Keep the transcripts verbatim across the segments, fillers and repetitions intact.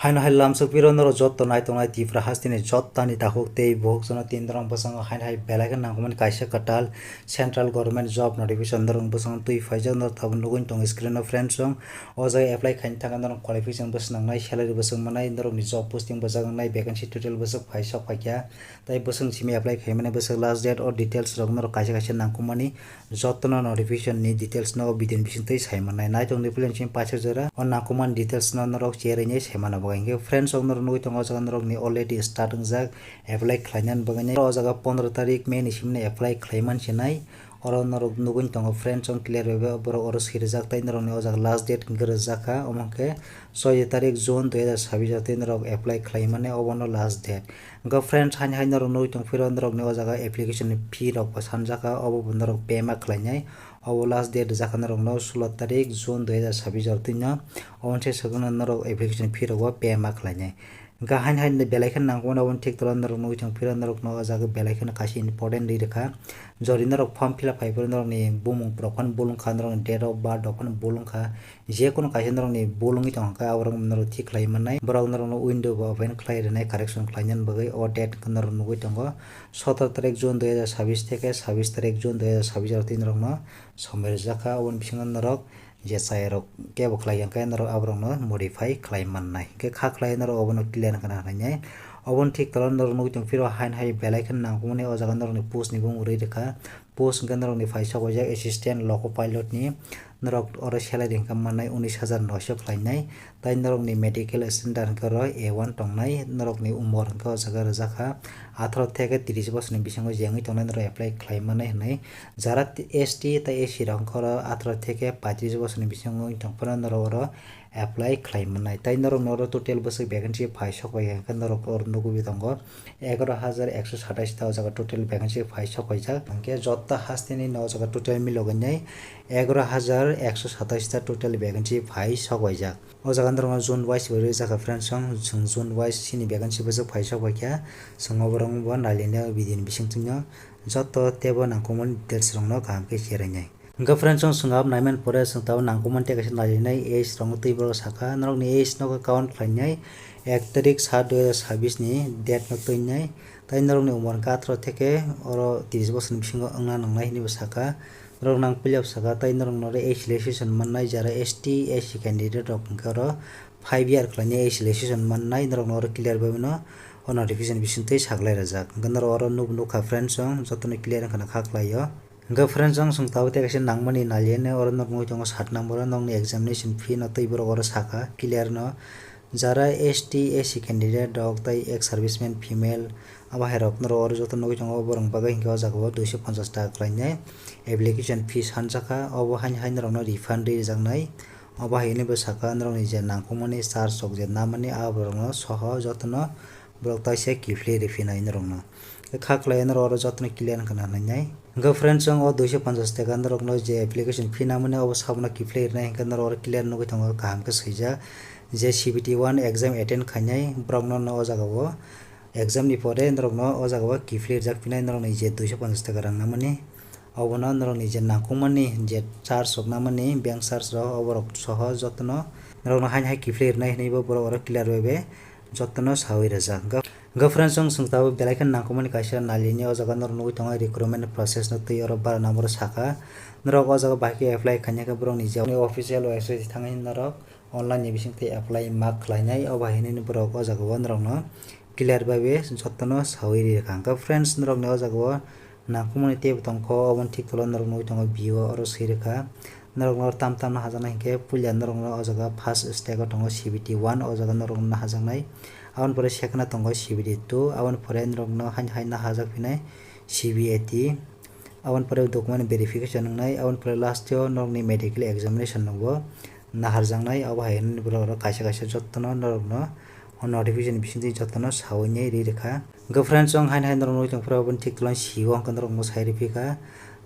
Haino hai lamsok piro norok jotto nai tongnai Tripura hasteni jottani takhuk tei bukhuk jono tin norok bwskango haino hai belai khe nangkukmani kaisa kwtal central government job notification norok bwskango twi phaijak norok tabuk nugwi tongo screen o friends song. O jaga apply khaina thangkhe norok qualification bwswk nangnai, salary bwswk mannai, norokni job posting bwswk nangnai, vacancy total bwswk phai sok phaikha, tei bwswk simi apply khaimani bwswk last date o details rok norok kaisa kaisa nangkukmani. Jotono notification ni details no o video ni bisingtwi sai mannai. Naitok ni puila ni simi paisa jora o nangkukmani details no norok cherwi ni sai mano bagwi. Hinkhe friends rok norok nugwi tongo o jaga norok ni already start wngjak apply khlainani bagwi. O jaga pondro tarik May ni simi apply khlaiman sinai. Oro norok nugwi tongo friends rok clear bai bai borok oro swi rijak tei norok ni o jaga last date hinkhe rijak kha. Omo hinkhe soi tarik June dui hajar sabis o tei norok apply khlaimani obono last date. Hinkhe friends, haini hai norok nugwi tong phiro norokni o jaga application fee rok bo sanjak kha, obo bo norok pay ma khlainai. Obo last date rijak kha norokno sulo tarik June dui hajar sabis o twi no. Oboni se swkangno norok application fee rok bo pay ma khlainai. Hinkhe haini hai belai kheno nangkukmani oboni thik tolo norok nugwi tong phiro norokno o jaga belai kheno kaisa important ri rwkha. Jori norok form fill up khai phiro norokni bumung rok phano bolong kha, norokni date of birth rok phano bolong kha. Je kono kaisa norokni bul wngwi tongkha, aborok norok thik khlai mannai. Borok norokno window bo open khlai rwnai, correction khlainani bagwi. O date wngkha norok nugwi tongo, sotoro tarik June dui hajar sabis theke sabis tarik June dui hajar sabis aro twi norokno somoi rijak kha. Oboni bisingo norok je chayarok kebo khlai ya khe norok aborokno modify khlai mannai. Hinkhe kha khlai norok obono clear wngkha na hinwi. Oboni thik tolo norok nugwi tong phiro hain hai belai kheno nangkukmani o jaga norokni post ni bumung rwi rwkha. Post hwnkhe norokni phai sok waijak assistant loco pilot ni, norok oro salary hwnkhe mannai unis hajar noisho khlainai, tei norokni medical standard hwnkhe oro A one tongnai, norokni umor hwnkhe o jaga rijak kha atharo theke tris bosorni bisingo je wngwi tongnai norok apply khlai mannai hinwi. Jara S T tei S C rok hwnkhe oro atharo theke paitris bosorni bisingo wngwi tongphano norok oro apply khlai mannai. Tei norokno oro total bwswk vacancy phai sok bai hwnkhe norok oro nugwi tongo egaroh hajar ekso satais ta o jaga total vacancy phai sok paijak. Hwnkhe joto hasteni no o jaga total milogwi nai egaroh hajar ekso satais ta total vacancy phai sok paijak. O jaga norokno zone wise bo rijak kha friends song, chwng zone wise chini vacancy bwswk phai sok paikha, chwng oborok bo nailina video ni bisingtwi no joto teibo nangkukmani details rokno kaham khe cherai nai. Hwnkhe friends, chwng swngap naiman pore chwng tabuk nangkukmani tei kaisa nailinai age rokno twi borok sakha, norokni age no khe count khlainai ek tarik sat dui hajar sabis ni date no twinai, tei norokni umor hwnkhe atharo theke oro tris bosorni bisingo wngna nangnai hinwi bo sakha. Norok nang puilap sakha, tei norokno oro age relaxation mannai, jara S T, S C candidate rok hwnkhe oro five year khlainai age relaxation mannai, norokno oro clear bai mano o notification bisingtwi saklai rajak. Hwnkhe norok oro nuk-, nukha friends, chwng jotono clear wngkha na kha khlaio. Hwnkhe friends, ang chwng tabuk tei kaisa nangmani naliani oro norok nugwi tongo sat number o nokni examination fee no tei borok oro sakha clear no, jara S T, S C candidate rok tei ex serviceman female abo hai rok norok oro joto nugwi tongo, borok bagwi hinkhe o jaga o duiso ponchas taka khlainai application fee sanjakha, obo haini hai norokno refund rwi rwjaknai. Obo hai hwnwi bo sakha norokni je nangkukmani charge rok je namani aborokno soho jotono borok taisa kiphilwi rwphinai norokno. Kha khlai norok oro jotono clear wngkha na hinwi nai. Hwnkhe friends, chwng o duiso ponchas taka norokno je application fee namani obo sabono kiphilwi rwnai, hwnkhe norok oro clear nugwi tongo kaham khe swijak je C B T one exam attend khainai borokno no o jaga o exam ni pore norokno o jaga o kiphilwi rwjak phinai norokni je duiso ponchas taka rang namani. Obono norokni je nangkukmani je charge rok namani, bank charge rok, oborok soho jotono norokno haini hai kiphilwi rwnai hinwi bo borok oro clear bai bai jotono sawi rijak. Hwnkhe friends, chwng tabuk belai kheno nangkukmani kaisa nalini o jaga norok nugwi tongo recruitment process no twi oro bara number o sakha. Norok o jaga bai khe apply khaina khe borokni je official website thangwi norok online ni bisingtwi apply ma khlainai, obo hai hinwi borok o jaga o norokno clear bai bai jotono sawi rikha. Hwnkhe friends, norokni o jaga o nangkukmani teibo tongkho, oboni thik tolo norok nugwi tongo B O oro swi rwkha. Norokno tam tam no hajaknai hinkhe puila norokno o jaga first step o tongo C B T one, o jaga norokno hajaknai. Aboni pore second o tongo C B T two, aboni pore norokno haino haino hajak phinai C B A T. Aboni pore document verification wngnai, aboni pore last o norokni medical examination rokbo naharjaknai, abo hai hwnwi borok rok kaisa kaisa jotono norokno o notification bisingtwi jotono sawi nai ri rwkha. Hwnkhe friends, chwng haino hai norok nugwi tongphuru aboni thik tolani C O hwnkhe norokno sai rwphikha.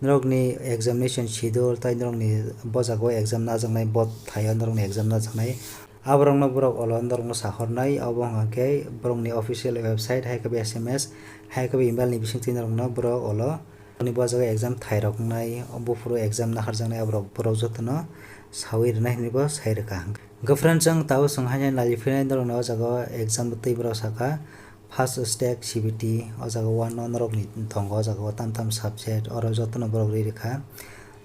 Norokni examination schedule tei norokni bo jaga o exam najaknai, bo thaio norokni exam najaknai. Aborokno borok olo norokno sahornai, abo hwnkhe borokni official website, hai khe bo S M S, hai khe bo email ni bisingtwi norokno borok olo. Ani bo jaga exam thairok wngnai, buphuru exam naharjaknai aborok, borok jotono sawi rwnai hinwi bo sai rwkha. Hwnkhe friends, ang tabuk chwng haino nai phinai norokno o jaga o exam twi borok sakha first stage C B T, o jaga one no norokni tongo o jaga o tam tam subject, oro jotono borok ri rwkha.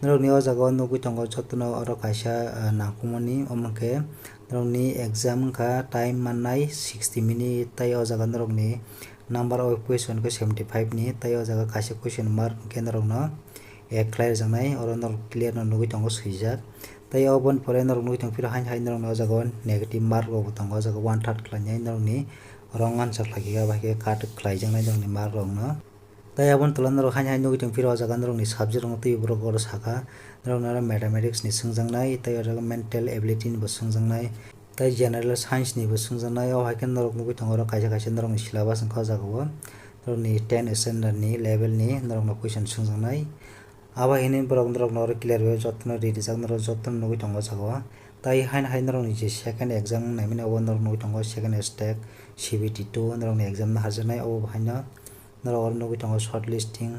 Norokni o jaga o nugwi tongo jotono oro kaisa, ah, nangkukmani, omo khe norokni exam wngkha time mannai sixty minute, tei o jaga norokni number of question khe seventy five ni, tei o jaga kaisa question mark hwnkhe norokno add khlai rwjaknai, oro norok clear no nugwi tongo swijak. Tei oboni pore norok nugwi tong phiro haino hai norokni o jaga o negative mark rok bo tongo, o jaga one third khlainai norokni wrong answer khlai khe bai khe cut khlaijaknai norokni mark rokno. Tei aboni tola norok haino hai nugwi tong phiro o jaga norokni subject rokno twiwi borok oro sakha, norokno oro mathematics ni swngjaknai tei oro mental ability ni bo swngjaknai. Tei general science ni bo swngjaknai, o hai khe norok nugwi tongo oro kaisa kaisa norokni syllabus wngkha o jaga o, norokni ten standard ni level ni norokno question swngjaknai. Abo hinwi borok norokno oro clear bai jotono ri rijak, norok jotono nugwi tongo o jaga o. Tei haino hai norokni je second exam wng naimani, obo norok nugwi tongo second stage C B T two norokni exam no harjaknai, obo haino norok oro nugwi tongo short listing.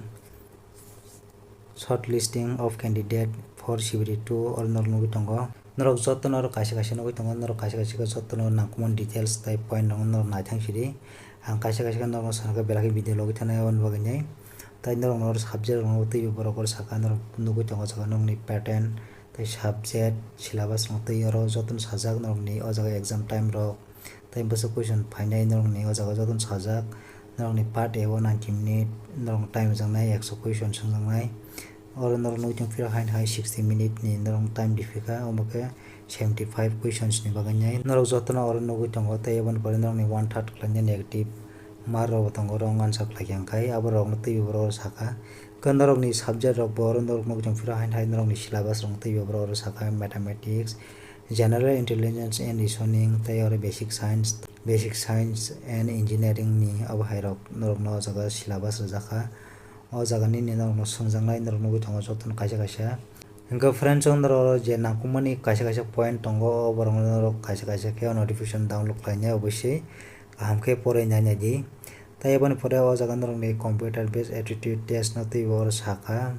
Short listing of candidate for C B T two oro norok nugwi tongo. Norok jotono oro kaisa kaisa nugwi tongo, norok kaisa kaisa khe jotono nangkukmani details tei point rokno norok naithang sidi. Ang kaisa kaisa khe norokno sana khe belai khe video logwi thanai aboni bagwi nai. Tei norokno oro subject rokno twiwi borok oro saka norok nugwi tongo saka norokni pattern tei subject syllabus rok tei oro jotono sajak norokni o jaga exam time rok. Tei bwswk question phainai norokni o jaga jotono sajak, norokni part A o ninety minute, norokno time rwjaknai ekso question swngjaknai. Oro norok nugwi tong phiro haino hai sixty minute ni norokno time riphikha, omo khe seventy five questions ni bagwi nai. Norok jotono oro nugwi tongo, tei aboni pore norokni one third khlainai negative mark rok bo tongo, wrong answer khlai khe, hwnkhai abo rokno twiwi borok oro sakha. Khe norokni subject rok bo oro norok nugwi tong phiro haino hai norokni syllabus rok twiwi borok oro sakha, mathematics, general intelligence and reasoning, tei oro basic science, basic science and engineering ni abo hai rok norokno o jaga syllabus rwjakha. O jaga nini norokno swngjaknai norok nugwi tongo jotono kaisa kaisa. Hwnkhe friends, o norok je nangkukmani kaisa kaisa point tongo, o borokno norok kaisa kaisa khe o notification download khlainai, oboswi kaham khe porwi nainai di. Tei aboni pore o jaga norokni computer based aptitude test no twibo oro sakha.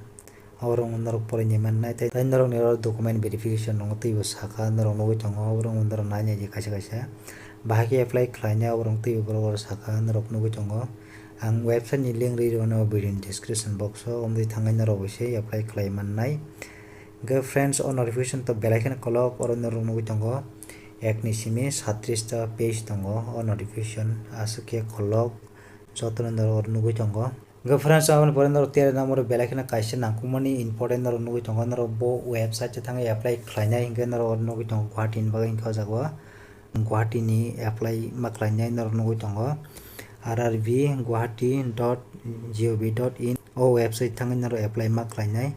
Oro norok porwi nai mannai, tei, tei norokni oro document verification rokno twibo sakha, norok nugwi tongo, oro norok nainai di kaisa kaisa. Bahai khe apply khlainai, oro twibo borok oro sakha, norok nugwi tongo. Ang website ni link rwi rwno video ni description box o, omtwi thangwi norok bai se apply khlai mannai. Hwnkhe friends, o notification to belai kheno kolok, oro norok nugwi tongo. Ekni simi satris ta page tongo o notification, aswk khe kolok, jotono norok oro nugwi tongo. Hwnkhe friends, aboni pore norok tere number belai kheno kaisa nangkukmani important norok nugwi tongo, norok bo website o thangwi apply khlainai hwnkhe norok oro nugwi tongo Guwahati ni bagwi hwnkhe o jaga o Guwahati ni apply ma khlainai norok nugwi tongo R R B guwahati dot gov dot in, o website thangwi norok apply ma khlainai.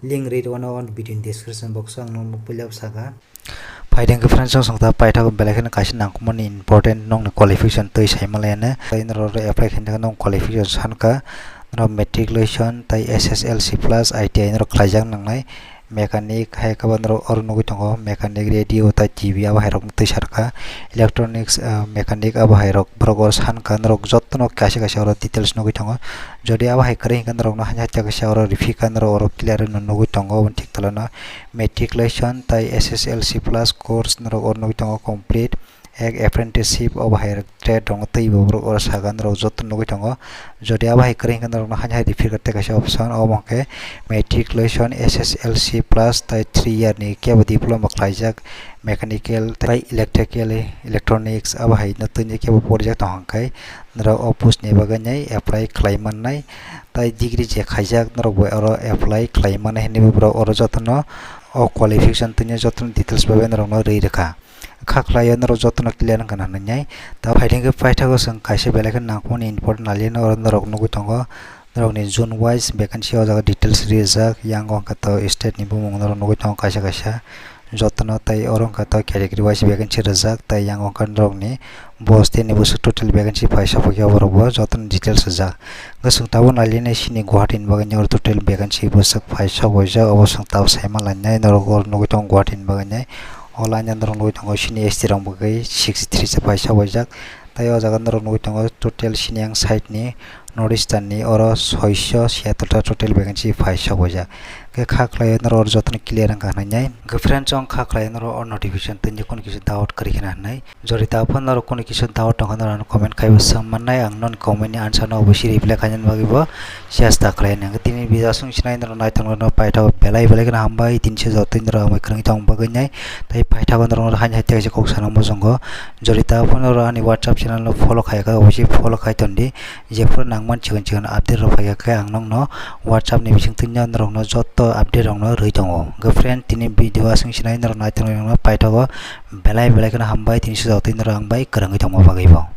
Link rwi rwno o video ni description box o ang nokno puila saka. Phaidi hwnkhe friends, chwng ta paithago belai kheno kaisa nangkukmani important nokni qualification twi saima laiya ne. Tei norok apply khaina nok qualification sankha, norok matriculation tei S S L C plus I T I norok khlaijak nangnai. Mechanic hai khe bo norok oro nugwi tongo, mechanic, radio tei T V abo hai rok twi sarkha, electronics, ah, mechanic abo hai rok borok oro sankha, norok jotono kaisa kaisa oro details nugwi tongo. Jodi abo hai kwrwi hwnkhe norokno haino hai kaisa oro riphikha, norok oro clear wngwi nugwi tongo, oboni thik tolano matriculation tei S S L C plus course norok oro nugwi tongo complete, ek apprenticeship obo hai trade rokno twibo borok oro saka, norok joto nugwi tongo. Jodi abo hai kwrwi hwnkhe norokno haino hai riphikha tei kaisa option, obo hwnkhe matriculation, S S L C plus tei three year ni kebo diploma khlaijak, mechanical tei electrical, electronics abo hai no twi kebo porijak tong hwnkhe norok o post ni bagwi nai apply khlai mannai. Tai degree je khaijak norok bo oro apply khlai mani hinwi borok oro jotono o qualification twi jotono details bai norokno rwi rwkha. Kha khlai o norok jotono clear wngkha na hinwi. Ta phaidi hwnkhe paithago chwng kaisa belai khe nangkukmani important naliya no oro norok nugwi tongo. Norokni zone wise vacancy o jaga details rijak, yang wngkha to state ni bumung norok nugwi tongo kaisa kaisa. Jotono tei oro wngkha to category wise vacancy rijak, tei yang wngkha norokni bo state ni bwswk total vacancy paisa pokya borok bo jotono details rijak. Hwnkhe chwng tabuk nailainai chini Guwahati ni bagwi oro total vacancy bwswk paisa waijak, obo chwng tabuk saima lainai norok oro nugwi tongo Guwahati ni bagwi. O line o norok nugwi tongo chini S T rok bagwi sixty three se paisa waijak. Tei o jaga norok nugwi tongo total chini yang side ni North Eastern ni oro soiso siyator ta total vacancy phai sok baijak. Khe kha khlai norok oro jotono clear wngkha hwnwi nai. Khe friend, chwng kha khlai norok o notification twi kunu kisa doubt kwrwi khna hwnwi. Jodi ta phano norok kunu kisa doubt tongkha norok ano comment khaibo sam mannai, ang non comment ni answer no obviously reply khainani bagwi bo chesta khlai nang. Tini video aswk sinai norok naithok no paithak belai belai kheno hambai, tini se joto norok hambai kwrwngwi tong bagwi nai. Tai paithak norok haini hai kok sana muchungo. Jodi ta phano norok ani WhatsApp channel no follow khaikha obviously follow khai tondi. Jephuru nangman chikon chikon update rok phaikha khe ang nokno WhatsApp ni bisingtwi norokno joto update rokno rwi tongo. Khe friend, tini video aswk sinai norok naithok no paithago belai belai kheno hambai tini se joto norok ang bai kwrwngwi tongma bagwi bo.